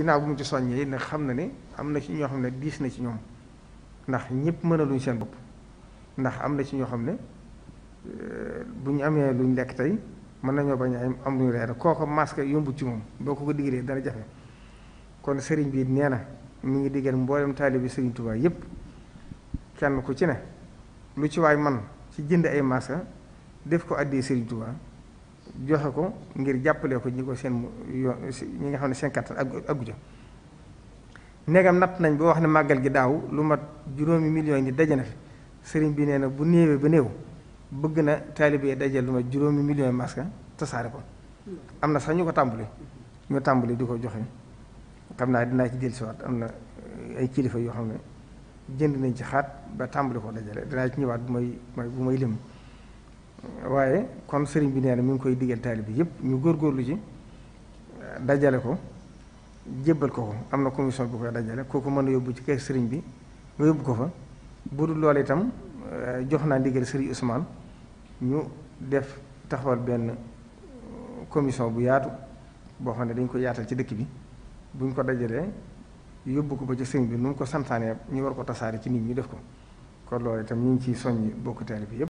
ginnaaw bu mu ci soññee nag xam na ne am na ci ñoo xam ne diis na ci ñoom ndax ñëpp mënaluñ seen bopp ndax am na ci ñoo xam ne bu ñu amee luñ lekk tey mën nañoo bañ a am luñ reer kooko masque yombut ci moom boo ko diggalee dana jafe kon sëriñ bi nee na mi ngi diggal mboolem taalibi sëriñ Tuubaa yépp kenn ku ci ne lu ci waay man ci jënd ay masque def ko àddee sëriñ Tuubaa joxe ko ngir jàppale ko ñi ko seen ñi nga xam ne seen kattan aggu ja negam natt nañ ba wax ne màggal gi daaw lu mat 5 millions yi daje na fi sëriñ bi nee na bu néewee ba néew bëgg na taalibe daje lu mat 5 millions masque tasaare ko am na sax ñu ko tàmbali di ko joxe xam naa dinaa ci dellusiwaat am na ay kilifa yoo xam ne jënd nañ ci xaat ba tàmbali ko dajale dinaa ci ñëwaat bu may lim waaye kon sëriñ bi nee na mi ngi koy digal taalibe yépp ñu góorgóorlu ci dajale ko jébbal ko am na commission bu koy dajale kooku mën a yóbbu ci kër sëriñ bi nga yóbbu ko fa bu dul loolu itam jox naa ndigal sëriñ Ousmane ñu def taxawal benn commission bu yaatu boo xam ne dañ ko yaatal ci dëkk bi buñ ko dajalee yóbbu ko ba ci sëriñ bi nu mu ko santaanee ñu war ko tasaare ci nit ñi def ko kon loolu itam ñu ngi ciy soññ bokk taalibe bi yépp